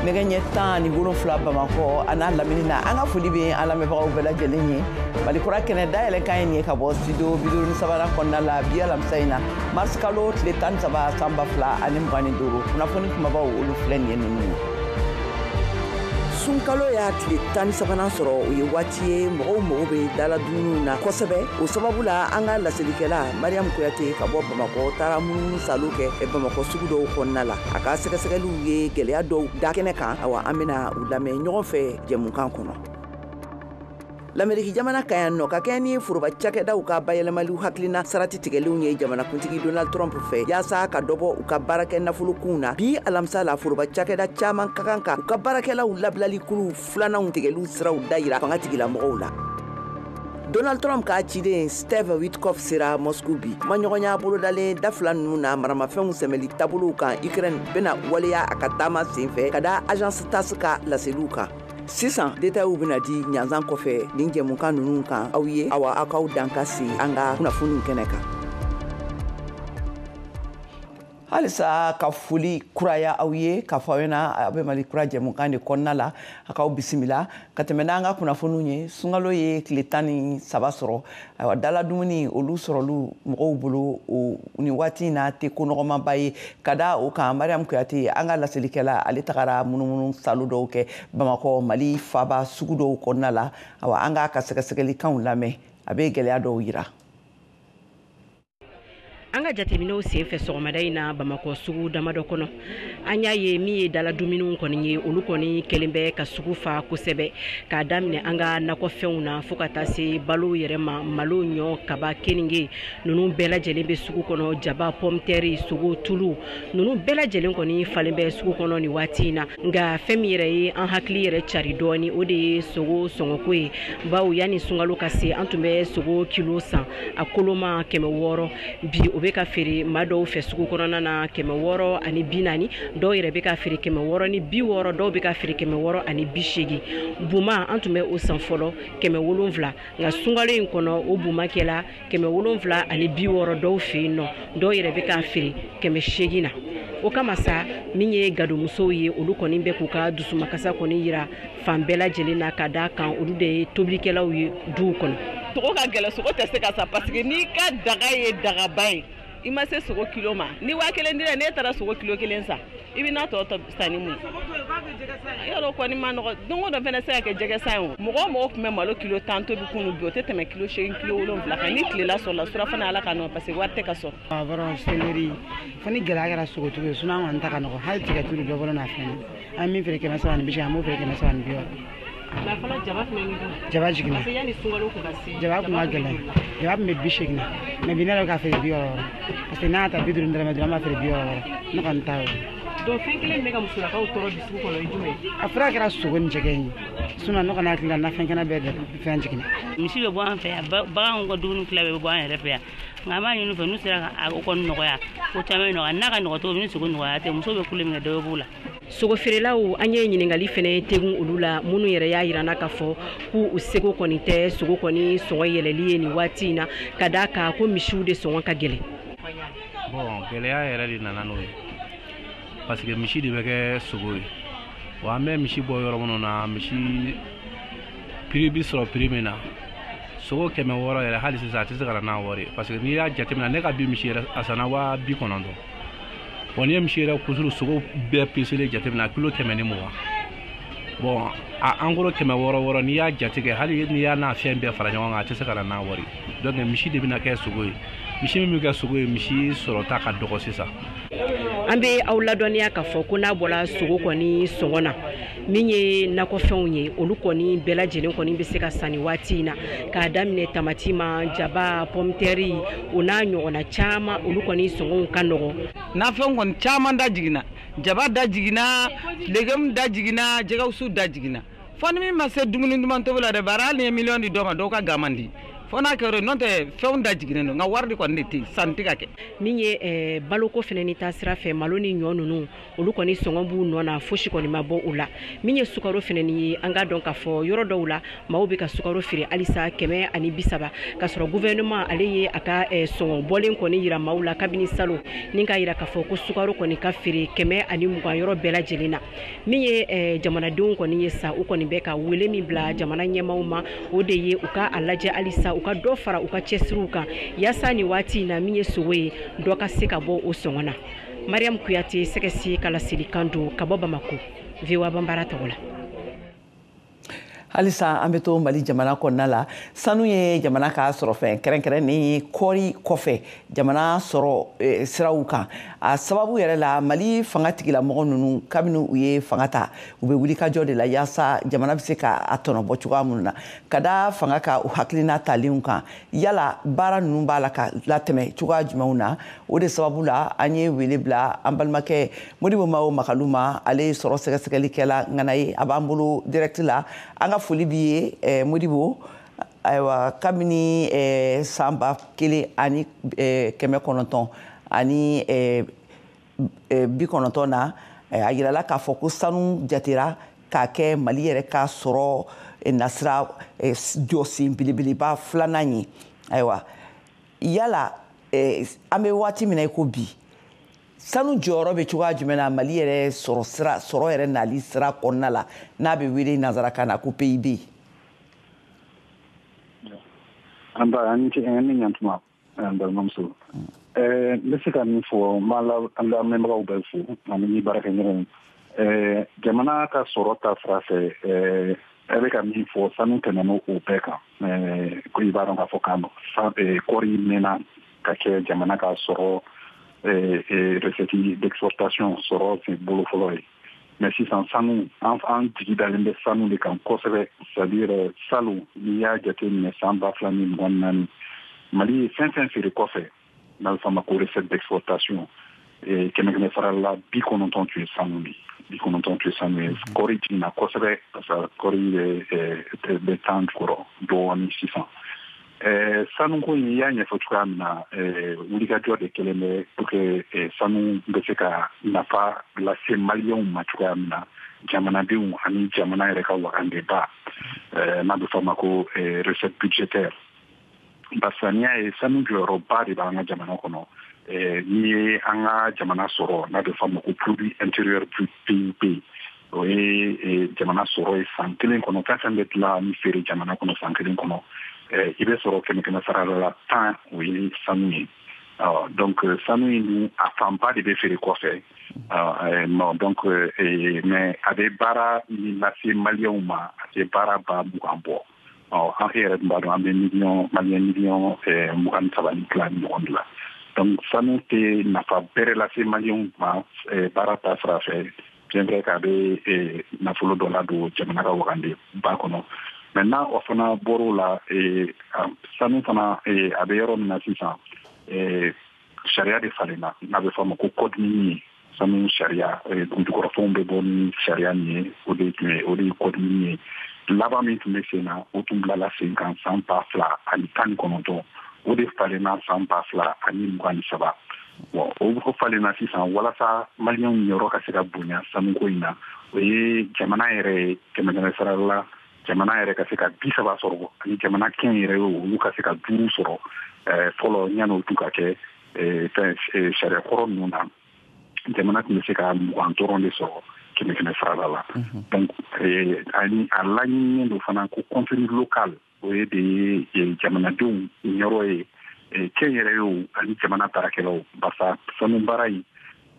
Nɛgɛ ɲɛ 17 Bamakɔ a n'a lamini na, an ka foli bɛ an lamɛnbagaw bɛɛ lajɛlen ye. Mali Kura kɛnɛ dayɛlɛ kan ye nin ye ka bɔ studio 53 kɔnɔna la bi alamisa in na, mars kalo tile 13 san 2025. Kunnafoni kumabaw olu filɛ nin ye ninnu ye. Sunkalo y'a tile 13nan sɔrɔ, o ye waati ye mɔgɔw mago bɛ dala dumuniw na kosɛbɛ. O sababu la, an ka laselikɛla Mariam Kuyate ka bɔ Bamakɔ taara munumunu salo kɛ Bamakɔ sugu dɔw kɔnɔna la. A ka sɛgɛsɛgɛliw ye gɛlɛya dɔw da kɛnɛ kan. Awa, an bɛna u lamɛn ɲɔgɔn fɛ jɛmukan kɔnɔ. Lameriki jamana ka yan nɔ, ka kɛ ni foroba cakɛdaw ka bayɛlɛmaliw hakilina sarati tigɛlenw ye jamanakuntigi Donald Trump fɛ, yaasa ka dɔbɔ u ka baarakɛ nafolokunw na, bi alamisa la, foroba cakɛda caman ka kan ka u ka baarakɛlaw labilali kulu filananw tigɛliw siraw dayira fanga tigilamɔgɔw la. Donald Trump ka ciden Steve Witkoff sera Moscou bi. Kumaɲɔgɔnya bolodalen da fila ninnu na maramafɛnw sɛmɛli taabolow kan Ukraine bɛna waleya a ka taama senfɛ, ka da agence TASS ka laseliw kan. Sisan détails bɛna di ɲanzan kɔfɛ nin jɛmukan ninnu kan aw ye. Awa, aw k'aw dan ka se an ka kunnafoniw kɛnɛ kan. Halisa ka foli kuraya aw ye k'a fɔ aw ɲɛna, a bɛ Mali Kura jɛmukan de kɔnɔna la. A k'aw bisimila ka tɛmɛ n'an ka kunnafoniw ye. Sunkalo ye tile 13 sɔrɔ. Ayiwa, dala dumuni olu sɔrɔlu mɔgɔw bolo o nin waati in na tɛ ko nɔgɔmanba ye. Ka da o kan, Mariam Kuyate, an ka laselikɛla, ale tagara munumunu salo dɔw kɛ Bamakɔ, Mali faaba sugu dɔw kɔnɔna la. Awa, an k'a ka sɛgɛsɛgɛlikanw lamɛn, a bɛ gɛlɛya dɔw yira. An ka jateminɛw senfɛ sɔgɔmada in na Bamakɔ sugu damadɔ kɔnɔ, an y'a ye min ye dala dumuniw kɔni ye, olu kɔni kɛlen bɛ ka sugu fa kosɛbɛ, k'a daminɛ an ka nakɔfɛnw na fo ka taa se balo yɛrɛ ma. Malo, ɲɔ, kaba, keninge ninnu bɛɛ lajɛlen bɛ sugu kɔnɔ. Jaba, pomme terre, sogo, tulu ninnu bɛɛ lajɛlen kɔni falen bɛ sugu kɔnɔ nin waati in na. Nka fɛn min yɛrɛ ye an hakili yɛrɛ cari dɔɔni, o de ye sogo sɔngɔko ye, bawo yanni sunkalo ka se, an tun bɛ sogo kilo san a koloma 600. Bi o bɛ ka feere maa dɔw fɛ sugu kɔnɔna na 640, dɔw yɛrɛ bɛ ka feere 660, dɔw bɛ ka feere 680. Buma, an tun bɛ o san fɔlɔ 700, nka sunkalo in kɔnɔ, o buma kɛla 760 dɔw fɛ yen nɔ, dɔw yɛrɛ bɛ ka feere 800 na. O kama sa, min ye gadomusow ye, olu kɔni bɛ k'u ka dusumakasa kɔni yira fan bɛɛ lajɛlen na, ka d'a kan olu de ye tobilikɛlaw ye duw kɔnɔ. Sogo ka gɛlɛn, sogo tɛ se ka san, parce que n'i ka daga ye dagaba ye, i ma se sogo kilo ma, ni 1000 dira, n'e taara sogo kilo kelen san, i bɛ n'a tɔ san ni mun ye? Yɔrɔ kɔni ma nɔgɔ. Don o don fɛnɛ se ka kɛ jɛgɛ san ye. O mɔgɔ o mɔgɔ tun bɛ malo kilo 10 tobi kunu, bi o tɛ tɛmɛ kilo 8, kilo 7 kan. Ni tilela sɔrɔla, surafana ala ka nɔ, parce que wari tɛ ka sɔrɔ. Vraiment, fo ni gɛlɛya kɛra sogotigi ye, sinon an kɔni ta ka nɔgɔ. Hali tigɛtulu dɔ bɔra n'a fɛn, an min feere 380, an b'o feere 360. Jaba jiginna, jaba kun ka gɛlɛn, jaba tun bɛ 80 na, mais bi ne yɛrɛ bɛ k'a feere 60, parce que n'a y'a ta 50 dɔrɔmɛ duuru, an b'a feere 60. Ne kɔni ta y'o ye. Donc fɛn kelen bɛ ka musolakaw tɔɔrɔ bi sugu kɔnɔ, o ye jumɛn ye? A fura kɛra sogo ni jɛgɛ ye, sinon ne kɔni hakili la, nafɛn kɛnɛ bɛɛ fɛn jiginna. Misi bɛ bɔ an fɛ yan, baganw ka dumuni tila bɛɛ bɛ bɔ an yɛrɛ fɛ yan, nka an b'a ɲini fɛ n'u sera ka o kɔni nɔgɔya, ko caman bɛ nɔgɔya. N'a ka nɔgɔ cogo min, ni sogo nɔgɔya tɛ, musow bɛ kule min kɛ, dɔ bɛ b'u la. Sogo feerelaw, an ye ɲininkali fɛnɛ tegun olu la, minnu yɛrɛ y'a yira n na k'a fɔ k'u u seko kɔni tɛ sogo kɔni sɔngɔ yɛlɛli ye nin waati in na, ka d'a kan ko misiw de sɔngɔ ka gɛlɛn. Bon, gɛlɛya yɛrɛ de nana n'o ye, parce que misi de bɛ kɛ sogo ye wa. An bɛ misi bɔ yɔrɔ minnu na, misi prix bi sɔrɔ prix min na, sogo 600 yɛrɛ, hali sisan a tɛ se ka na n'a wari ye, parce que n'i y'a jateminɛ, ne ka bi misi yɛrɛ, a sanna 90,000. Bon, n'i ye misi yɛrɛ kusuru sogo bɛɛ peselen jateminɛ, a kilo 120. Bon, a en gros 600 wɔɔrɔ, n'i y'a jate kɛ, hali n'i y'a n'a fɛn bɛɛ fara ɲɔgɔn kan, a tɛ se ka na n'a wari. Donc misi de bɛna kɛ sogo ye. Misi min bɛ kɛ sogo ye, misi sɔrɔta ka dɔgɔ sisan. An bɛ aw ladɔnniya k'a fɔ ko n'a bɔra sogo kɔni sɔngɔ na, min ye nakɔfɛnw ye, olu kɔni bɛɛ lajɛlen kɔni bɛ se ka san nin waati in na, k'a daminɛ tamati ma, jaba, pomme terre, o n'a ɲɔgɔnna caman, olu kɔni sɔngɔw ka nɔgɔn. Nafɛnw kɔni caman da jiginna, jaba da jiginna, légume da jiginna, jɛgɛwusu da jiginna. Fo ni min ma se dumuni duman tobi la dɛ, bari hali ni ye miliyɔn di dɔ ma, dɔw ka ga man di. Fo n'a kɛra n'o tɛ fɛnw da jiginnen don, nka wari de kɔni de tɛ yen, sanni tɛ ka kɛ. Min ye baloko fana ni taa sira fɛ, malo ni ɲɔ ninnu olu kɔni sɔngɔ b'u nɔ na, fosi kɔni ma bɔ u la. Min ye sukaro fana ye, an k'a dɔn k'a fɔ yɔrɔ dɔw la maaw bɛ ka sukaro feere halisa 130, k'a sɔrɔ gouvernement ale ye a ka sɔngɔ bɔlen kɔni yira maaw la kabini salon, ni k'a yira k'a fɔ ko sukaro kɔni ka feere 120 yɔrɔ bɛɛ lajɛlen na. Min ye jamanadenw kɔni ye sa, u kɔni bɛ ka wele min bila jamana ɲɛmaaw ma, o de ye u ka a lajɛ halisa u ka dɔ fara u ka cɛsiriw kan, yaasa nin waati in na min ye sogo ye, dɔ ka se ka bɔ o sɔngɔ na. Mariam Kuyate, Sɛgɛsi ka laselikan don ka bɔ Bamako, VOA Banbara tɔgɔ la. Halisa an bɛ to Mali jamana kɔnɔna la. Sanu ye jamana ka sɔrɔfɛn kɛrɛnkɛrɛnnen ye kɔɔri kɔfɛ jamana sɔrɔ siraw kan. A sababu yɛrɛ la, Mali fanga tigilamɔgɔ ninnu, kabini u ye fanga ta, u bɛ wulikajɔ de la yaasa jamana bɛ se ka a tɔnɔ bɔ cogoya minnu na, ka da fanga ka u hakilina talenw kan. Yala baara ninnu b'a la ka latɛmɛ cogoya jumɛnw na? O de sababu la, an ye wele bila an balimakɛ Modibo Mao Makalu ma. Ale ye sɔrɔ sɛgɛsɛgɛlikɛla ŋana ye, a b'an bolo direct la. An ka foli b'i ye, Modibo. Ayiwa, kabini san 1990 na, a yirala k'a fɔ ko sanu jatera k'a kɛ Mali yɛrɛ ka sɔrɔ nasira jɔsen belebeleba filanan ye. Ayiwa, yala an bɛ waati min na i ko bi, sanu jɔyɔrɔ bɛ cogoya jumɛn na Mali yɛrɛ sɔrɔ sira, sɔrɔ yɛrɛ nali sira kɔnɔna la, n'a bɛ wele nanzarakan na ko PIB? An ba, an ni ɲantuma, an balimamuso. N bɛ se ka min fɔ, n b'an lamɛnbagaw bɛɛ fo ani ni baarakɛɲɔgɔnw. Jamana ka sɔrɔ ta sira fɛ, e bɛ ka min fɔ, sanu tɛmɛn'o o bɛɛ kan. Ko i b'a dɔn k'a fɔ kan kɔɔri mɛnna ka kɛ jamana ka sɔrɔ recette d'exportation, sɔrɔ bolo fɔlɔ ye. Mais sisan sanu, an jigi dalen bɛ sanu de kan kosɛbɛ. C'est à dire salon, n'i y'a jateminɛ, san 2024, Mali ye fɛn fɛn feere kɔfɛ, n'a bɛ fɔ a ma ko recette d'exportation, kɛmɛ sara la 90 tun ye sanu de ye, 90 tun ye sanu ye. Kɔɔri jiginna kosɛbɛ, parce que kɔɔri bɛ tan jukɔrɔ dɔɔnin sisan. Sanuko in, i y'a ɲɛfɔ cogoya min na, wulikajɔ de kɛlen bɛ pour que sanu bɛ se ka nafa lase maliyɛnw ma cogoya min na, jamanadenw ani jamana yɛrɛ ka wagandeba, n'a bɛ fɔ a ma ko recette budgétaire. Barisa n'i y'a ye, sanu jɔyɔrɔba de b'an ka jamana kɔnɔ. N'i ye an ka jamana sɔrɔ, n'a bɛ fɔ a ma ko produit intérieur brut, PIB, o ye jamana sɔrɔ ye san kelen kɔnɔ, fɛn fɛn bɛ dilan ni feere jamana kɔnɔ san kelen kɔnɔ, i bɛ sɔrɔ kɛmɛ sara la 10, o ye sanu ye. Donc sanu in dun, a fanba de bɛ feere kɔfɛ. Donc mais a bɛ baara min lase maliyɛnw ma, a tɛ baara ba 20 bɔ. An e yɛrɛ dun b'a dɔn, an bɛ miliyɔn maliyɛn miliyɔn 23 ni tila ni ɲɔgɔn de la. Donc sanu tɛ nafa bɛrɛ lase maliyɛnw ma baara ta sira fɛ, bien vrai k'a bɛ nafolo dɔ ladon jamana ka wagande ba kɔnɔ. Maintenant o fana bɔr'o la, sanu fana a bɛ yɔrɔ min na sisan, sariya de falenna, n'a bɛ fɔ a ma ko code minier. Sanu sariya, dugujukɔrɔfɛnw bɛ bɔ ni sariya min ye, o de tun ye, o de ye code minier ye. Laban min tun bɛ sen na, o tun bilala sen kan san 2019, o de falenna san 2023. Bon, o falenna sisan walasa maliyɛnw yɔrɔ ka se ka bonya sanuko in na. O ye jamana yɛrɛ ye kɛmɛ sara la, jamana yɛrɛ ka se ka 30 sɔrɔ, ani jamana kɛn yɛrɛ ye, olu ka se ka 5 sɔrɔ. Fɔlɔ, yanni o tun ka kɛ, fɛn sariya kɔrɔ ninnu na, jamana tun bɛ se ka 20 dɔrɔn de sɔrɔ kɛmɛ sara la. Donc ani a laɲininen don fana ko contenu local, o ye de ye jamanadenw yɔrɔ ye, kɛn yɛrɛ ye o ani jamana baarakɛlaw. Barisa sanu baara in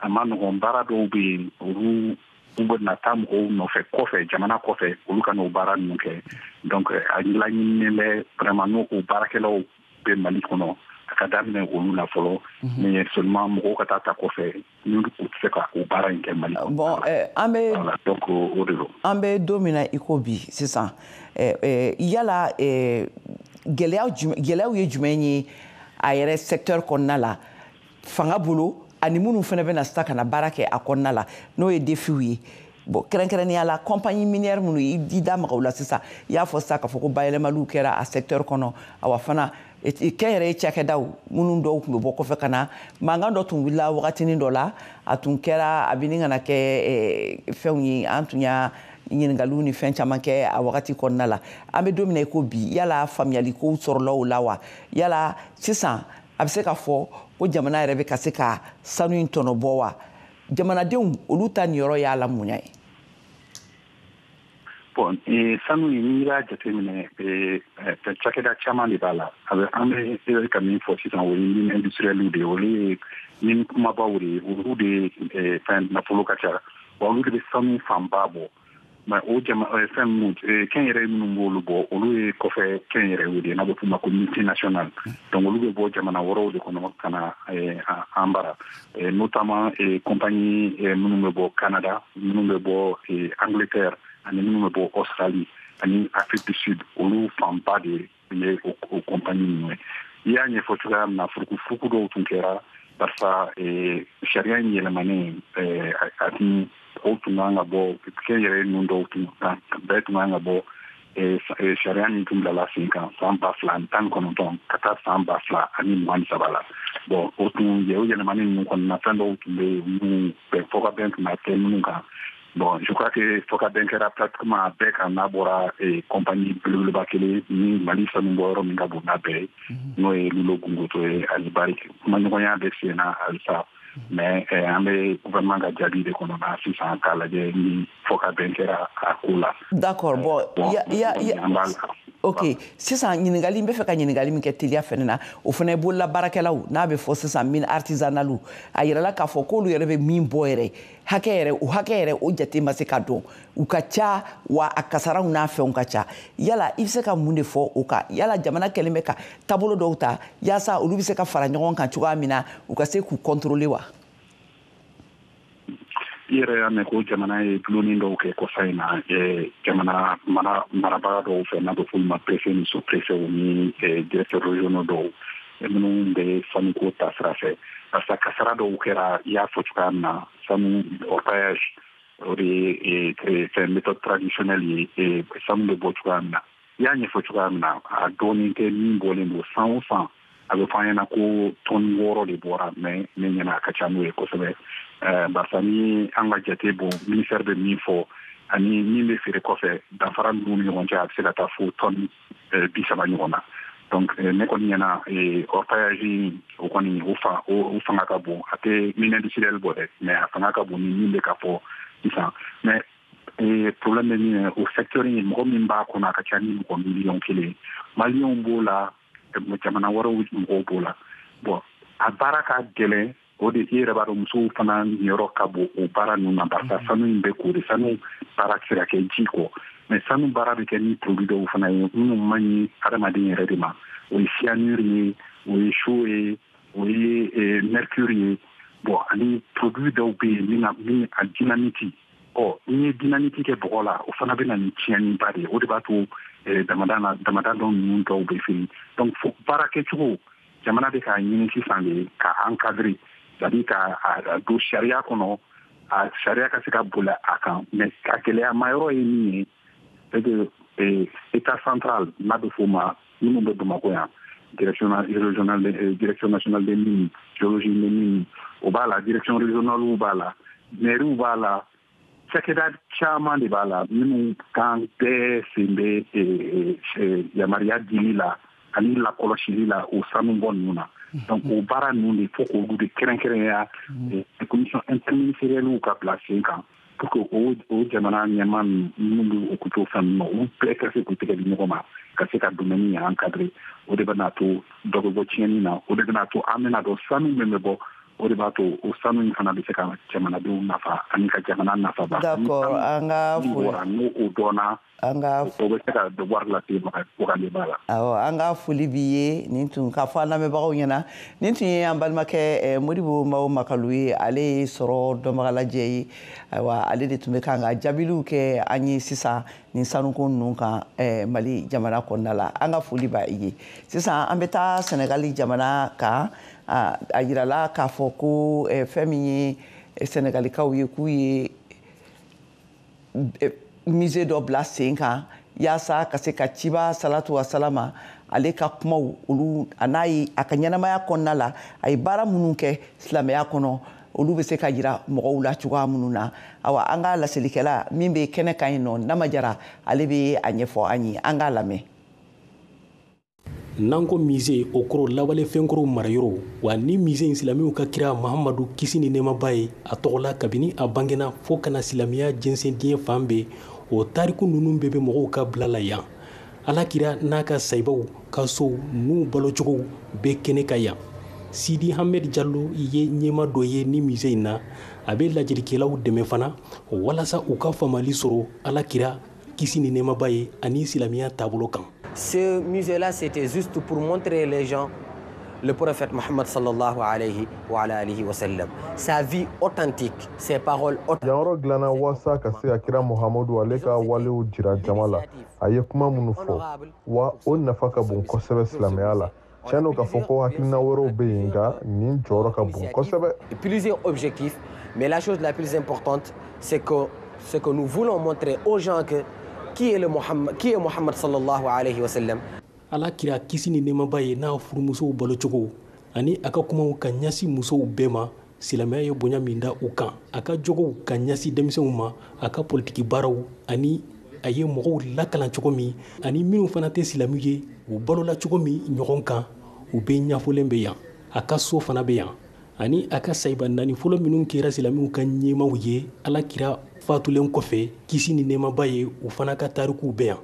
a ma nɔgɔn, baara dɔw bɛ yen, olu u bɛ na taa mɔgɔw nɔfɛ kɔfɛ, jamana kɔfɛ, olu ka n'o baara ninnu kɛ. Donc a laɲininen bɛ vraiment n'o o baarakɛlaw bɛ Mali kɔnɔ, a ka daminɛ olu la fɔlɔ, mais seulement mɔgɔw ka taa ta kɔfɛ ni u tɛ se ka o baara in kɛ Mali kɔnɔ. Bon, an bɛ Voilà, donc o de don. An bɛ don min na i ko bi sisan, yala gɛlɛyaw ye jumɛn ye a yɛrɛ secteur kɔnɔna la, fanga bolo ani minnu fana bɛna sisan ka na baara kɛ a kɔnɔna la, n'o ye défiw ye? Bon, kɛrɛnkɛrɛnnenya la, compagnie minière minnu i da maga o la sisan, i y'a fɔ sisan k'a fɔ ko bayɛlɛmaliw kɛra a secteur kɔnɔ. Awa fana, kɛnyɛrɛye cakɛdaw minnu dɔw tun bɛ bɔ kɔfɛ ka na, mankan dɔ tun wulila wagatinin dɔ la, a tun kɛra a bɛ ni kana kɛ fɛnw ye. An tun y'a ɲininkaliw ni fɛn caman kɛ a wagati kɔnɔna la. An bɛ don min na i ko bi, yala faamuyali kow sɔrɔla o la wa? Yala sisan a bɛ se ka fɔ ko jamana yɛrɛ bɛ ka se ka sanu in tɔnɔ bɔ wa? Jamanadenw olu ta niyɔrɔ y'a la mun ye? Bon, sanu in, n'i b'a jateminɛ, cakɛda caman de b'a la. A bɛ an bɛ ka min fɔ sisan, o ye mine industrielle de ye. Olu ye mine kumabaw de ye, olu de fɛn nafolo ka ca wa, olu de bɛ sanu fanba bɔ. Mais o jama fɛn minnu, kɛnyɛrɛye minnu b'olu bɔ, olu ye kɔfɛ kɛnyɛrɛyew de ye, n'a bɛ f'u ma ko multinational. Donc olu bɛ bɔ jamana wɛrɛw de kɔnɔ ka na an bara, notamment compagnie minnu bɛ bɔ Canada, minnu bɛ bɔ Angleterre, ani minnu bɛ bɔ Australie ani Afrique du Sud. Olu fanba de ye o compagnie ninnu ye. I y'a ɲɛfɔ cogoya min na, furukufuruku dɔw tun kɛra, barisa sariya in yɛlɛmanen, a tun o tun kan ka bɔ, kɛnyɛrɛye ninnu dɔw tun bɛɛ tun kan ka bɔ sariya min tun bilala sen kan san 2019 ka taa san 2023 la. Bon, o tun o yɛlɛmani ninnu kɔnɔna, fɛn dɔw tun bɛ yen minnu bɛn fɔkabɛn tun ma kɛ minnu kan. Bon, je crois que fɔkabɛn kɛra pratiquement a bɛɛ kan, n'a bɔra compagnie belebeleba kelen ni Mali sanu bɔyɔrɔ min ka bon n'a bɛɛ ye, n'o ye Loulo Gounkoto ye, ani Barrick. Kumaɲɔgɔnya bɛ sen na halisa, mais an bɛ gouvernement ka jaabi de kɔnɔ na sisan k'a lajɛ ni fɔkabɛn kɛra a ko la. D'accord, bon, ya ya ya ok, sisan ɲininkali n bɛ fɛ ka ɲininkali min kɛ teliya fɛnɛ na, o fana ye bolola baarakɛlaw, n'a bɛ fɔ sisan mine artisanale. A yirala k'a fɔ k'olu yɛrɛ bɛ min bɔ yɛrɛ, hakɛ yɛrɛ, o hakɛ yɛrɛ, o jate ma se ka dɔn. U ka ca wa, a kasaraw n'a fɛnw ka ca. Yala i bɛ se ka mun de fɔ o kan? Yala jamana kɛlen bɛ ka taabolo dɔw ta yaasa olu bɛ se ka fara ɲɔgɔn kan cogoya min na, u ka se k'u contrôler wa? I yɛrɛ y'a mɛn ko jamana ye dulonni dɔw kɛ kɔsa in na, jamana marabaga dɔw fɛ, n'a bɛ f'olu ma préfet ni sous-préfet ni directeur régionaux dɔw minnu bɛ sanuko ta sira fɛ, parce que kasara dɔw kɛra. I y'a fɔ cogoya min na, sanu orpaillage, o de ye fɛn méthode traditionnelle ye, sanu bɛ bɔ cogoya min na. I y'a ɲɛfɔ cogoya min na, a dɔɔnin tɛ min bɔlen don. San o san a bɛ fɔ an ɲɛna ko tɔni 6 de bɔra, mais ne ɲɛna a ka ca n'o ye kosɛbɛ, barisa ni an ka jate bɔ, ministère bɛ min fɔ ani min bɛ feere kɔfɛ, danfara ninnu ni ɲɔgɔn cɛ, a bɛ se ka taa fo tɔni 30 ɲɔgɔn na. Donc ne kɔni ɲɛna, orpaillage o kɔni o fanga ka bon. A tɛ mine industrielle bɔ dɛ, mais a fanga ka bon ni min bɛ ka fɔ sisan. Mais problème bɛ min ye, o secteur in, mɔgɔ min b'a kɔnɔ, a ka ca ni mɔgɔ miliyɔn 1. Maliyɛnw b'o la, jamana wɛrɛw mɔgɔw b'o la. Bon, a baara ka gɛlɛn o de. I yɛrɛ b'a dɔn, musow fana niyɔrɔ ka bon o baara ninnu na, barisa sanu in bɛ ko de, sanu baara tɛ se ka kɛ ji kɔ. Mais sanu baara bɛ kɛ ni produit dɔw fana ye minnu man ɲi adamaden yɛrɛ de ma. O ye cyanure ye, o ye chaux ye, o ye mercure ye. Bon, ani produit dɔw bɛ yen min na min a dynamite. Ɔ n'i ye dynamite kɛ bɔgɔ la, o fana bɛ na ni tiɲɛniba de ye. O de b'a to damada na, damada dɔw ninnu dɔw bɛ feere. Donc fo baara kɛcogo, jamana bɛ k'a ɲini sisan de ka encadrer, c'est à dire ka a don sariya kɔnɔ, a sariya ka se ka boli a kan. Mais a gɛlɛyama yɔrɔ ye min ye, c'est que état central, n'a bɛ f'o ma, minnu bɛ Bamakɔ yan, direction régionale, direction nationale des mines, géologie des mines, o b'a la, direction régionale b'a la, maires b'a la, cakɛda caman de b'a la minnu kan bɛɛ sen bɛ yamaruya dili la ani lakɔlɔsili la o sanubɔ ninnu na. Donc o baara ninnu de, fo k'olu de kɛrɛnkɛrɛnya, commission interministérielle ka bila sen kan pour que o jamana ɲɛmaa minnu bɛ occupé o fɛn ninnu na, olu bɛɛ ka se k'u tɛgɛ di ɲɔgɔn ma ka se ka domaine in encadrer. O de bɛna to dɔ bɛ bɔ tiɲɛni na, o de bɛna to an bɛna dɔn sanu min bɛ bɔ, o de b'a to o sanu in fana bɛ se ka jamanadenw nafa ani ka jamana nafa ba. D'accord, an ka foli n'o o dɔnna, an ka o bɛ se ka wari lase wagandeba la. Awɔ, an ka foli b'i ye. Nin tun k'a fɔ an lamɛnbagaw ɲɛna, nin tun ye an balimakɛ Modibo Mao Makalu ye. Ale ye sɔrɔ dɔnbagalajɛ ye. Ayiwa, ale de tun bɛ kan ka jaabiliw kɛ an ye sisan nin sanuko ninnu kan Mali jamana kɔnɔna la. An ka foli b'a ye. Sisan an bɛ taa Sɛnɛgali jamana kan. A yirala k'a fɔ ko fɛn min ye Sɛnɛgalikaw ye, k'u ye musée dɔ bila sen kan yaasa ka se ka ciba salatu wa salama ale ka kumaw olu a n'a ye a ka ɲɛnamaya kɔnɔna la, a ye baara minnu kɛ silamɛya kɔnɔ, olu bɛ se ka jira mɔgɔw la cogoya minnu na. Awa, an ka laselikɛla min bɛ kɛnɛ kan yen nɔ, Nama Jara, ale bɛ a ɲɛfɔ an ye, an k'a lamɛn. N'an ko musée, o kɔrɔ lawale fɛnkɔrɔw marayɔrɔ. Wa ni musée in, silamɛw ka kira Mahamadu, kisi ni nɛɛmaba ye a tɔgɔ la, kabini a bangena fɔɔ ka na silamɛya jɛnsɛn diɲɛ fan bɛɛ, o tariku ninnu bɛɛ bɛ mɔgɔw ka bila la yan. Alakira n'a ka sayibaw ka sow n'u balocogow bɛɛ kɛnɛ ka yan. Sidi Hamed Jalo ye ɲɛma dɔ ye ni musée in na. A bɛ lajɛlikɛlaw dɛmɛ fana walasa u ka faamali sɔrɔ Alakira, kisi ni nɛɛmaba ye, ani silamɛya taabolo kan. Ce musée-là, c'était juste pour montrer les gens le prophète Mohammed sallallahu alayhi wa alayhi wa sallam. Sa vie authentique, ses paroles authentiques. Yan yɔrɔ dilanna waasa ka se ka kira Muhamadu ale ka walew jira jama la, a ye kuma minnu fɔ, wa o nafa ka bon kosɛbɛ silamɛya la. Tiɲɛ don k'a fɔ ko hakilina wɛrɛw bɛ yen, nka nin jɔyɔrɔ ka bon kosɛbɛ. Plusieurs objectifs, mais la chose la plus importante, c'est que ce que nous voulons montrer aux gens, que qui est le Muhammad, qui est Muhammad sallallahu alayhi wa sallam. Ala kira, kisi ni nɛɛmaba ye, n'a furumusow balocogo ani a ka kumaw ka ɲɛsin musow bɛɛ ma, silamɛya ye bonya min da u kan, a ka jogow ka ɲɛsin denmisɛnw ma, a ka politiki baaraw ani a ye mɔgɔw lakalan cogo min, ani minnu fana tɛ silamɛw ye, u balola cogo min ɲɔgɔn kan, u bɛɛ ɲɛfɔlen bɛ yan. A ka so fana bɛ yan, ani a ka sayiba naani fɔlɔ minnu kɛra silamɛw ka ɲɛmaw ye Ala kira fatulen kɔfɛ, kisi ni nɛɛmaba ye, u fana ka tarikuw bɛ yan.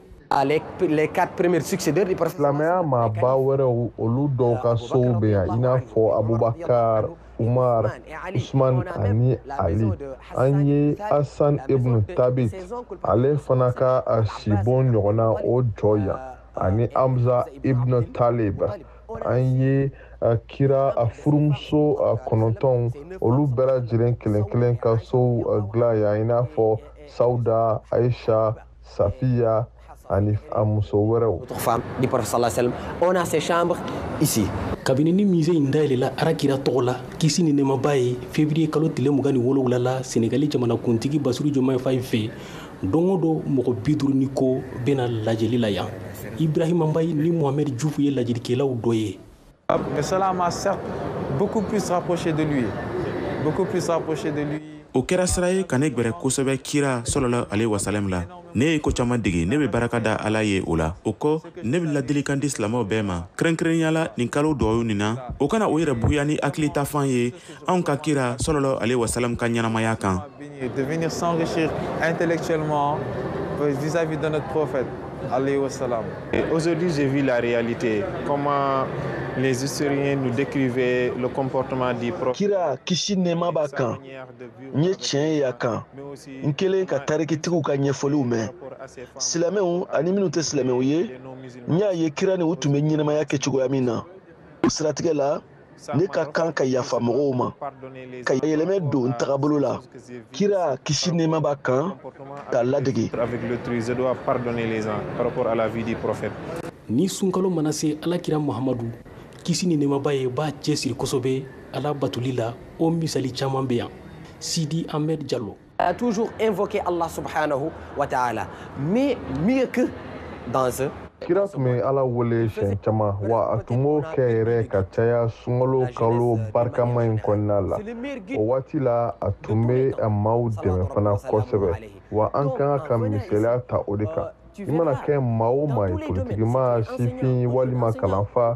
Les quatre premiers succédeurs du prophète. Silamɛya maaba wɛrɛw, olu dɔw ka sow bɛ yan, i n'a fɔ Abubakar, Umar, Usman ani Ali. An ye Hasan ibn Tabit ale fana ka sibon ɲɔgɔnna o jɔ yan, ani Hamza ibn Talib. An ye kira a furumuso 9, olu bɛɛ lajɛlen kelen kelen ka sow dilan yan, i n'a fɔ Sauda, Aisha, Safiya ani a muso wɛrɛw. Femme du prophète sallallahu alayhi wa sallam. On a ses chambres ici. Kabini ni musée in dayɛlɛla Alakira tɔgɔ la, kisi ni nɛɛmaba ye, février kalo tile 27 la, Senegali jamanakuntigi Basiru Jomayi Fayi fɛ, don o don mɔgɔ 50 ni kɔ bɛna lajɛli la yan. Ibrahima Mbaye ni Mohamed Diouf ye lajɛlikɛlaw dɔ ye. Mais cela m'a certes beaucoup plus rapproché de lui. Beaucoup plus rapproché de lui. O kɛra sira ye ka ne gwɛrɛ kosɛbɛ kira sɔlɔla ale wasalɛm la. Ne ye ko caman dege, ne be baraka da Ala ye o la. O kɔ, ne be ladilikan di silamɛw bɛɛ ma, kɛrɛnkɛrɛnya la nin kalo dɔw nin na, o kana o yɛrɛ buguya ni hakili tafan ye anw ka kira sɔlɔlɔ ale wasalam ka ɲɛnamaya kan. De venir s'enrichir intellectuellement vis-à-vis de notre prophète. Alayhi wa salam. Aujourd'hui, j'ai vu la réalité, comment les historiens nous décrivaient le comportement du prophète. Kira, kisi nɛɛma b'a kan, n ye tiɲɛ ye a kan n kɛlen ka tarikitigiw ka ɲɛfɔliw mɛn, silamɛw ani minnu tɛ silamɛw ye. N y'a ye kira ni u tun bɛ ɲɛnamaya kɛ cogoya min na. O siratigɛ la, ne ka kan ka yafa mɔgɔw ma, ka yɛlɛmɛ don n tagabolo la, kira, kisi nɛɛma b'a kan, k'a ladege. Avec l'autrui, je dois pardonner les gens par rapport à la vie du prophète. Ni sunkalo mana se, Alakira Muhamadu, kisi ni nɛɛmaba ye, b'a cɛsiri kosɛbɛ Ala batoli la. O misali caman bɛ yan. Sidi Ahmed Jalo. A toujours invoqué Allah subhanahu wa ta'ala. Mais mieux que dans ce Kira tun bɛ Ala wele siɲɛ caman, wa a tun b'o kɛ yɛrɛ ka caya sunkalo kalo barikama in kɔnɔna la. O waati la, a tun bɛ maaw dɛmɛ fana kosɛbɛ, wa an ka kan ka misaliya ta o de kan. I mana kɛ maa o maa ye, politikima, sifin walima kalanfa,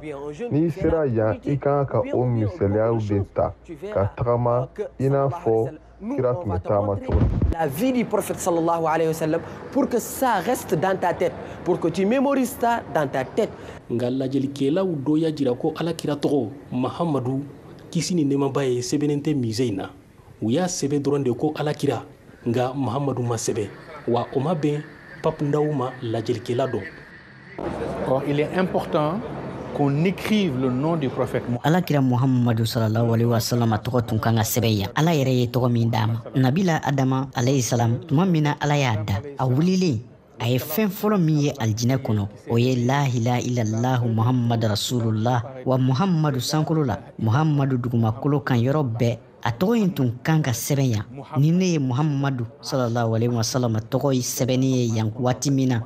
n'i sera yan, i ka kan ka o misaliyaw de ta ka tagama i n'a fɔ kira tun bɛ taama cogo min. La vie du prophète sallallahu alayhi wa sallam, pour que ça reste dans ta tête, pour que tu mémorises ça dans ta tête. Nka lajɛlikɛlaw dɔ y'a jira ko Alakira tɔgɔ Mahamadu, kisi ni nɛɛmaba ye, sɛbɛnnen tɛ musée in na. U y'a sɛbɛn dɔrɔn de ko Alakira, nka Mahamadu ma sɛbɛn, wa o ma bɛn Pape Ndaw ma, lajɛlikɛla dɔ. Or, il est important qu'on écrive le nom du prophète. Alakira Muhammadu sallallahu alaihi wasallam tɔgɔ tun kan ka sɛbɛn yan, Ala yɛrɛ ye tɔgɔ min d'a ma. Nabila Adama alayhi salam, tuma min na Ala y'a da, a wulilen, a ye fɛn fɔlɔ min ye alijinɛ kɔnɔ, o ye la ilaha illallah Muhammadu rasulullah. Wa Muhammadu sankolo la, Muhammadu dugumakolo kan, yɔrɔ bɛɛ. A tɔgɔ in tun kan ka sɛbɛn yan. Ni ne ye Muhammadu sallallahu alaihi wasallam tɔgɔ in sɛbɛnni ye yan waati min na,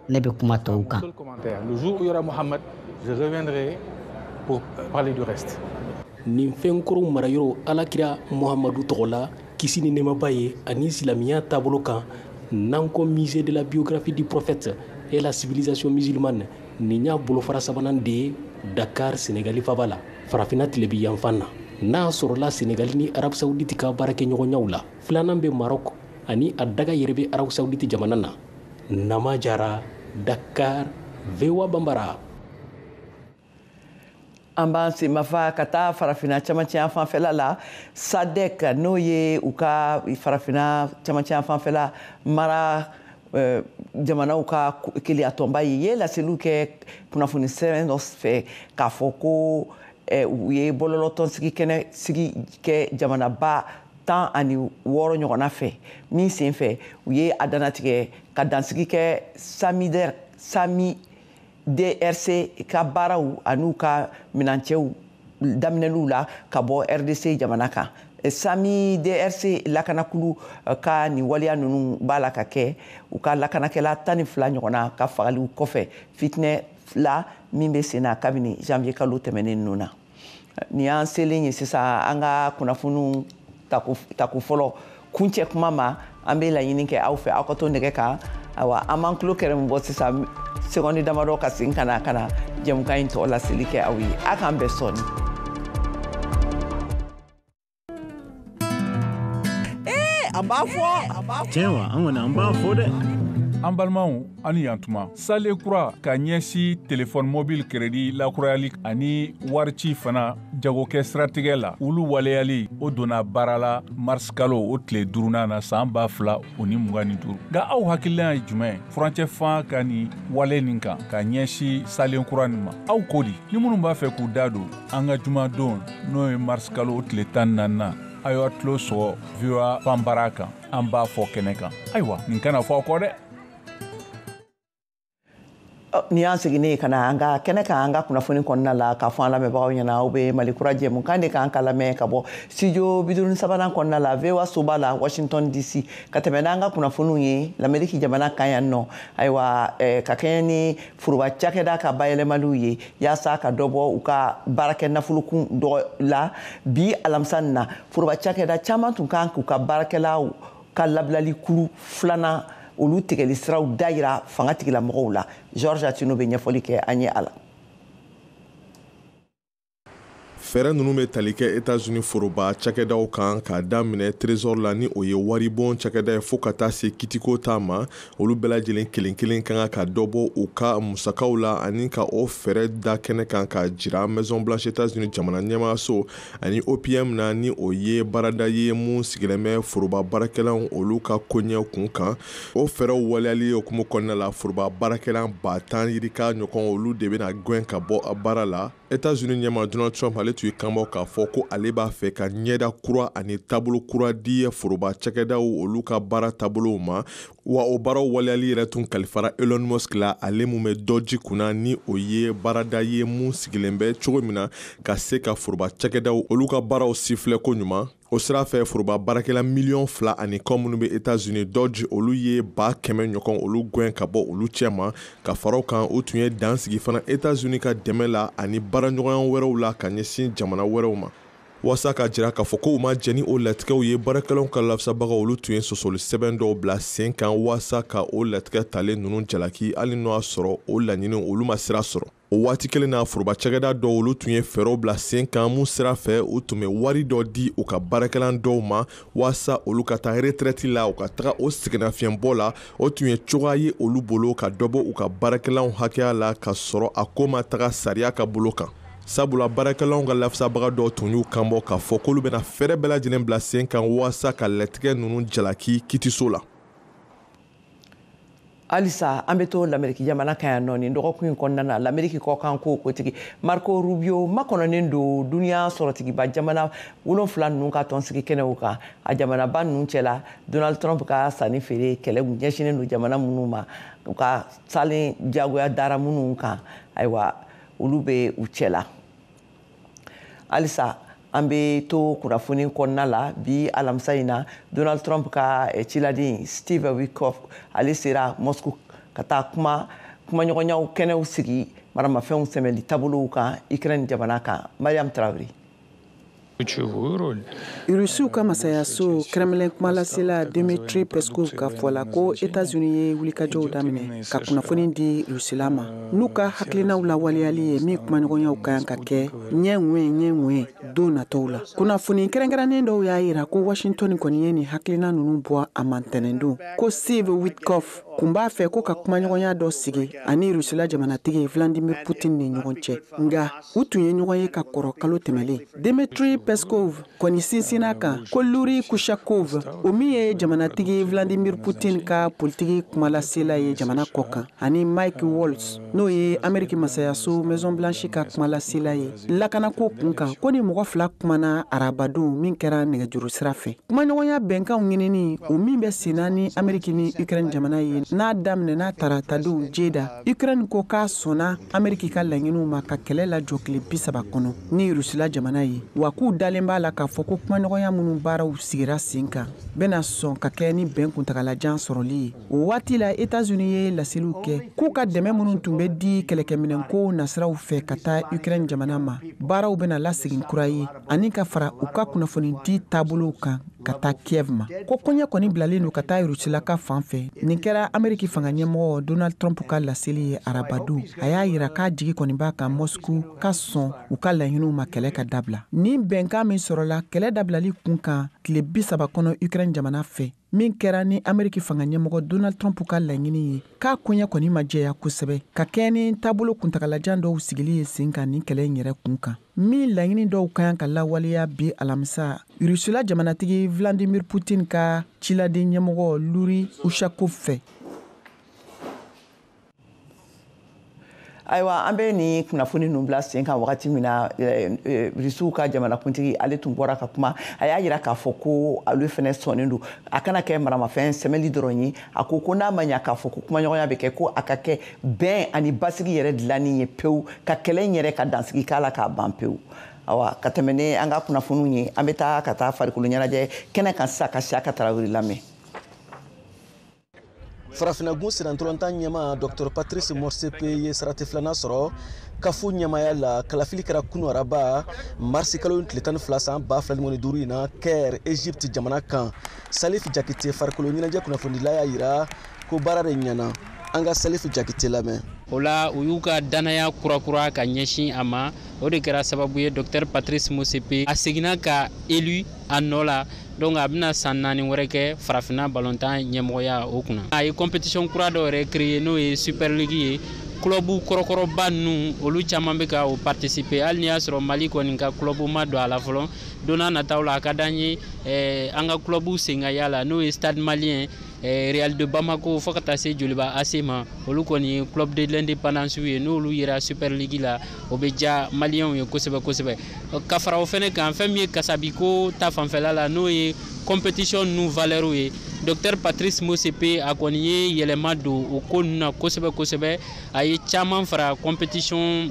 ne bɛ kuma tɔw kan. Le jour où il y aura Muhammad, je reviendrai pour parler du reste. Nin fɛnkɔrɔw marayɔrɔ alakira Muhammadu tɔgɔ la, kisi ni nɛɛmaba ye, ani silamɛya taabolo kan, n'an ko musée de la biographie du prophète et la civilisation musulmane, nin y'a bolofara sabanan de ye Dakar, Senegali faba la, farafinna tilebi yanfan na. N'a sɔrɔla Senegali ni Arabu Saoudite ka baarakɛɲɔgɔnyaw la, filanan bɛ Maroc ani a daga yɛrɛ bɛ Arabu Saoudite jamana na. Nama Jara, Dakar, VOA Bambara. An b'an senmafa ka taa farafinna camancɛ fanfɛla la. SADC, n'o ye u ka farafinna camancɛ fanfɛla mara jamanaw ka keleyatɔnba ye, ye laseliw kɛ kunnafoni sɛbɛn dɔ fɛ k'a fɔ ko u ye bɔlɔlɔtɔnsigi kɛnɛ sigi kɛ jamanaba 16 ɲɔgɔnna fɛ, min sen fɛ u ye a dannatigɛ ka dansigi kɛ Sami DRC ka baaraw an'u ka minancɛw daminɛliw la ka bɔ RDC jamana kan. Sami DRC lakanakulu ka nin waleya ninnu b'a la ka kɛ u ka lakanakɛla 12 ɲɔgɔnna ka fagaliw kɔfɛ fitinɛ la min bɛ sen na kabini janvier kalo tɛmɛnen ninnu na. Nin y'an selen ye sisan an ka kunnafoniw tako fɔlɔ kuncɛ kuma ma. An bɛ laɲini kɛ aw fɛ, aw ka to nɛgɛ kan. Ayiwa, an b'an tulo kɛrɛmu bɔ sisan seconde damadɔ ka segin ka na jɛmukan in tɔ laseli kɛ aw ye. A k'an bɛn sɔɔni. An b'a fɔ. Tiɲɛ wa, an kɔni an b'a fɔ dɛ. An balimaw, ani yantuma. Sale kura ka ɲɛsin telefɔni mobile crédit lakurayali ani warici fana jagokɛ siratigɛ la, olu waleyali o donna baara la mars kalo o tile 5nan na san 2025. Nka aw hakilina ye jumɛn furancɛ fan ka nin wale nin kan ka ɲɛsin salen kura nin ma? Aw ko di? Ni minnu b'a fɛ k'u da don an ka jumadon, n'o ye mars kalo o tile 14 na, a y'aw tulo sɔgɔ VOA fanbara kan, an b'a fɔ kɛnɛ kan. Ayiwa, nin kana fɔ aw kɔ dɛ. Ni y'an seginnen ye ka na an ka kɛnɛ kan, an ka kunnafoni kɔnɔna la, k'a fɔ an lamɛnbagaw ɲɛna, aw bɛ Mali kura jɛmukan de kan ka lamɛn ka bɔ studio 53nan kɔnɔna la, VOA soba la, Washington DC, ka tɛmɛ n'an ka kunnafoniw ye Lameriki jamana kan yan nɔ. Ayiwa, ka kɛɲɛ ni foroba cakɛda ka bayɛlɛmaliw ye yaasa ka dɔ bɔ u ka baarakɛ nafolokun dɔ la, bi alamisa nin na, foroba cakɛda caman tun kan k'u ka baarakɛlaw ka labilali kuru filanan olu tigɛli siraw dayira fanga tigilamɔgɔw la. Georges Atino bɛ ɲɛfɔli kɛ an ye a la. Fɛɛrɛ ninnu bɛ tali kɛ États-Unis foroba cakɛdaw kan, k'a daminɛ Trésor la, ni o ye waribon cakɛda ye, fo ka taa se kitiko ta ma. Olu bɛɛ lajɛlen kelen kelen kan ka dɔ bɔ u ka musakaw la ani ka o fɛɛrɛ da kɛnɛ kan ka jira Maison Blanche, États-Unis jamana ɲɛmaaso, ani OPM na, ni o ye baarada ye mun sigilen bɛ foroba baarakɛlaw olu ka koɲɛ kun kan. O fɛɛrɛw waleyali hukumu kɔnɔna la, foroba baarakɛla 10,000 yirika ɲɔgɔn olu de bɛna gɛn ka bɔ a baara la. États-Unis ɲɛmaa Donald Trump, ale tun ye kanbɔ k'a fɔ ko ale b'a fɛ ka ɲɛda kura ani taabolo kura di foroba cakɛdaw olu ka baara taabolow ma. Wa o baaraw waleyali yɛrɛ tun kalifara Elon Musk la, ale mun bɛ dɔji kunna, ni o ye baarada ye mun sigilen bɛ cogo min na ka se ka foroba cakɛdaw olu ka baaraw sifilɛ ko ɲuman. O sira fɛ, foroba baarakɛla 2,5 miliyɔn minnu bɛ États-Unis, Dodge olu ye 100,000 ɲɔgɔn olu gɛn ka bɔ olu cɛ ma. Ka fara o kan, u tun ye dan sigi fana États-Unis ka dɛmɛ la ani baaraɲɔgɔnya wɛrɛw la ka ɲɛsin jamana wɛrɛw ma. Walasa ka jira k'a fɔ ko u ma jɛn ni o latigɛw ye, baarakɛlaw ka lafasabagaw olu tun ye sɔsɔli sɛbɛn dɔw bila sen kan walasa ka o latigɛ talen ninnu jalaki, hali n'o y'a sɔrɔ o laɲini olu ma sira sɔrɔ. O waati kelen na, foroba cakɛda dɔw olu tun ye fɛɛrɛw bila sen kan mun sira fɛ u tun bɛ wari dɔ di u ka baarakɛla dɔw ma walasa olu ka taa retraite la, u ka taga o sɛgɛnnafiɲɛbɔ la. O tun ye cogoya ye olu bolo ka dɔ bɔ u ka baarakɛlaw hakɛya la ka sɔrɔ a ko ma taga sariya ka bolo kan. Sabula baarakɛlaw ka lafasabaga dɔw tun y'u kanbɔ k'a fɔ k'olu bɛna fɛɛrɛ bɛɛ lajɛlen bila sen kan walasa ka latigɛ ninnu jalaki kitiso la. Halisa an bɛ to Lameriki jamana kan yan nɔ. Nin dɔgɔkun in kɔnɔna na, Lameriki kɔkan ko kotigi Marco Rubio makɔnɔnen don duniya sɔrɔtigiba jamana 7 ninnu ka tɔnsigi kɛnɛw kan. A jamanaba ninnu cɛla, Donald Trump ka sanni feere kɛlɛ ɲɛsinnen don jamana minnu ma, u ka salen diyagoya dara minnu kan, ayiwa, olu bɛ u cɛla. Halisa An bɛ to kunnafoni kɔnɔna la bi alamisa in na, Donald Trump ka ciladen Steve Witkoff, ale sera Moscou ka taa kuma kumaɲɔgɔnyaw kɛnɛw sigi maramafɛnw sɛmɛli taabolow kan Ukraine jamana kan. Mariam Traoré. Rusiw ka masayaso Kremlin kumalasela Dmitry Peskov ka fɔ la ko Etats-Unis ye wulikajɔw daminɛ ka kunnafoni di Rusila ma n'u ka hakilinaw lawaleyali ye, min kumaɲɔgɔnyaw ka kan ka kɛ ɲɛ ŋuwɛ ɲɛ ŋuwɛ don nataw la. Kunnafoni kɛrɛnkɛrɛnnen dɔw y'a yira ko Washington kɔni ye nin hakilina ninnu bɔ a mantɛnɛndon, ko Steve Witkoff kun b'a fɛ ko ka kumaɲɔgɔnya dɔ sigi ani Rusila jamanatigi Vladimir Putin ni ɲɔgɔn cɛ, nka u tun ye ɲɔgɔn ye ka kɔrɔ kalo tɛmɛlen. Dmitry Peskov kɔni sinsinna kan ko Yuri Ushakov, o min ye jamanatigi Vladimir Putin ka politiki kumalasela ye jamana kɔ kan, ani Mike Waltz, n'o ye Ameriki masayaso Maison Blanche ka kumalasela ye lakanako kun kan, ko ni mɔgɔ fila kumana arabadon min kɛra nɛgɛjuru sira fɛ. Kumaɲɔgɔnya bɛnkanw ɲinini, o min bɛ senna ni Ameriki ni Ukraine jamana ye, n'a daminɛna taratadon Jeda, Ukraine ko k'a sɔnna Ameriki ka laɲiniw ma ka kɛlɛ lajɔ tile 30 kɔnɔ ni Rusila jamana ye, wa k'u dalen b'a la k'a fɔ ko kumaɲɔgɔnya minnu baaraw sigira sen kan bɛna sɔn ka kɛ ni bɛn kuntagalajan sɔrɔli ye. O waati la, Etats-Unis ye laseliw kɛ k'u ka dɛmɛ minnu tun bɛ di kɛlɛkɛminɛnko nasiraw fɛ ka taa Ukraine jamana ma, baaraw bɛna lasegin kura ye ani ka fara u ka kunnafonidi taabolow kan ka taa Kiev ma. Ko koɲɛ kɔni bilalen don ka taa Rusila ka fan fɛ. Nin kɛra Ameriki fanga ɲɛmɔgɔ Donald Trump ka laseli ye arabadon. A y'a yira k'a jigi kɔni b'a kan Moscou ka sɔn u ka laɲiniw ma kɛlɛ ka dabila. Nin bɛnkan min sɔrɔla kɛlɛ dabilali kun kan tile 30 kɔnɔ Ukraine jamana fɛ, min kɛra ni Ameriki fanga ɲɛmɔgɔ Donald Trump ka laɲini ye, k'a koɲɛ kɔni ma jɛya kosɛbɛ ka kɛɲɛ ni taabolo kuntagalajan dɔw sigili ye sen kan nin kɛlɛ in yɛrɛ kun kan, min laɲini dɔw ka kan ka lawaleya bi alamisa Rusila jamanatigi Vladimir Putin ka ciladen ɲɛmɔgɔ Yuri Ushakov fɛ. Ayiwa, an bɛ nin kunnafoni ninnu bila sen kan wagati min na, Rusiw ka jamanakuntigi, ale tun bɔra ka kuma. A y'a yira k'a fɔ ko ale fana sɔnnen don a kana kɛ maramafɛn sɛmɛli dɔrɔn ye. A ko ko n'a ma ɲa k'a fɔ ko kumaɲɔgɔnya bɛ kɛ, ko a ka kɛ bɛn ani basigi yɛrɛ dilanni ye pewu, ka kɛlɛ in yɛrɛ ka dansigi k'a la k'a ban pewu. Awa, ka tɛmɛ ni an ka kunnafoniw ye, an bɛ taa ka taa farikolo ɲɛnajɛ kɛnɛ kan sisan ka Siyaka Tarawele lamɛn. Farafinnagun sennantolatan ɲɛma Dr Patrice Motsepe ye sarati filanan sɔrɔ kafu ɲɛmaya la. Kalafili kɛra kunu araba marisi kalo tile 12 san 2025 in na Caire, Egypte jamana kan. Salif Jakite, farikolo ɲɛnajɛ kunnafonidila, y'a yira ko baara de ɲɛna. An ka Salif Jakite lamɛn. O la, u y'u ka danaya kurakura ka ɲɛsin a ma. O de kɛra sababu ye Dr Patrice Motsepe a seginna ka élu a nɔ la. Donc a bɛna san 4 wɛrɛ kɛ farafinna balontan ɲɛmɔgɔya o kunna. A ye compétition kura dɔ yɛrɛ créer, n'o ye Super League ye. Club kɔrɔkɔrɔba ninnu, olu caman bɛ ka o participer, hali n'i y'a sɔrɔ Mali kɔni ka club ma don a la fɔlɔ. Don n'a nataw la, a ka d'an ye an ka club sen ka y'a la, n'o ye Stade Malien, Real de Bamako, fo ka taa se Joliba AC ma. Olu kɔni ye club de l'indépendance ye. N'olu yera Super League la, o bɛ diya maliyɛnw ye kosɛbɛ kosɛbɛ. Ka fara o fɛnɛ kan, fɛn min ye kasabiko ta fanfɛla la, n'o ye compétition ninnu valeur ye, Dr Patrice Motsepe a kɔni ye yɛlɛma don o ko ninnu na kosɛbɛ kosɛbɛ. A ye caman fara compétition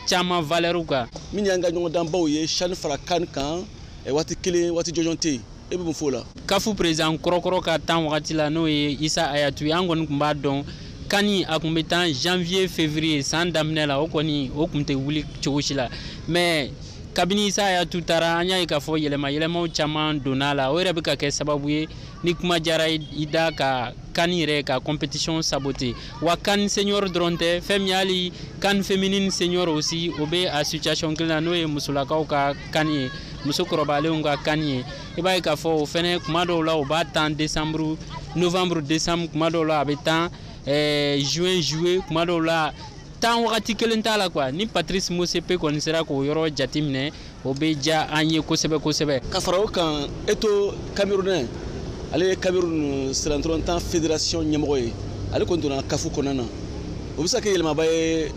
caman valeur kan. Min y'an ka ɲɔgɔndanbaw ye, CHAN fara CAN kan, waati kelen waati jɔnjɔn tɛ yen, e bɛ mun fɔ o la? Kafu président kɔrɔkɔrɔ ka tan wagati la, n'o ye Isa Hayatou ye, an kɔni tun b'a dɔn CAN a tun bɛ tan janvier février san daminɛ la, o kɔni o tun tɛ wuli cogo si la. Mais kabini Isa Hayatou taara, an y'a ye k'a fɔ yɛlɛma yɛlɛmaw caman donna a la. O yɛrɛ bɛ ka kɛ sababu ye, ni kuma diyara i da, ka CAN yɛrɛ ka compétition saboter. Wa CAN senior dɔrɔn tɛ, fɛn min hali CAN féminine senior aussi, o bɛ a situation kelen na, n'o ye musolakaw ka CAN ye, muso kɔrɔbalenw ka CAN ye. I b'a ye k'a fɔ o fɛnɛ, kuma dɔw la o b'a tan décembre, novembre, décembre, kuma dɔw la a bɛ tan juin, juillet, kuma dɔw la tan wagati kelen t'a la quoi. Ni Patrice Motsepe kɔni sera k'o yɔrɔ jateminɛ, o bɛ diya an ye kosɛbɛ kosɛbɛ. Ka fara o kan, Eto Camerounais, ale ye Cameroun sennantolatan fédération ɲɛmɔgɔ ye, ale kɔni donna kafu kɔnɔna na. O bɛ se ka kɛ yɛlɛmaba ye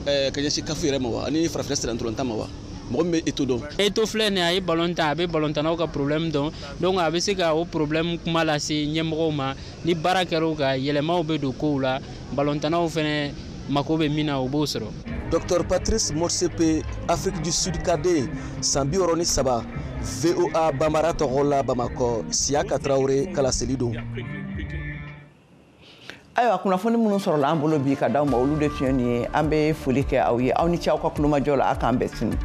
ka ɲɛsin kafu yɛrɛ ma wa, ani farafinna sennantolatan ma wa? Mɔgɔ min bɛ Eto dɔn. Eto filɛ nin ye, a ye ballon tan, a bɛ ballontannaw ka problème dɔn. Donc a bɛ se ka o problème kuma lase ɲɛmɔgɔw ma. Ni baara kɛra o kan, yɛlɛmaw bɛ don kow la, ballontannaw fɛnɛ mako bɛ min na, o b'o sɔrɔ. Dr Patrice Motsepe, Afrique du Sud kaden, san 63, VOA Bambara tɔgɔ la Bamakɔ, Siyaka Tarawele ka laseli don. Ayiwa, kunnafoni minnu sɔrɔla an bolo bi ka d'aw ma, olu de tun ye nin ye. An bɛ foli kɛ aw ye, aw ni ce aw ka kulomajɔ la. A k'an bɛn sini.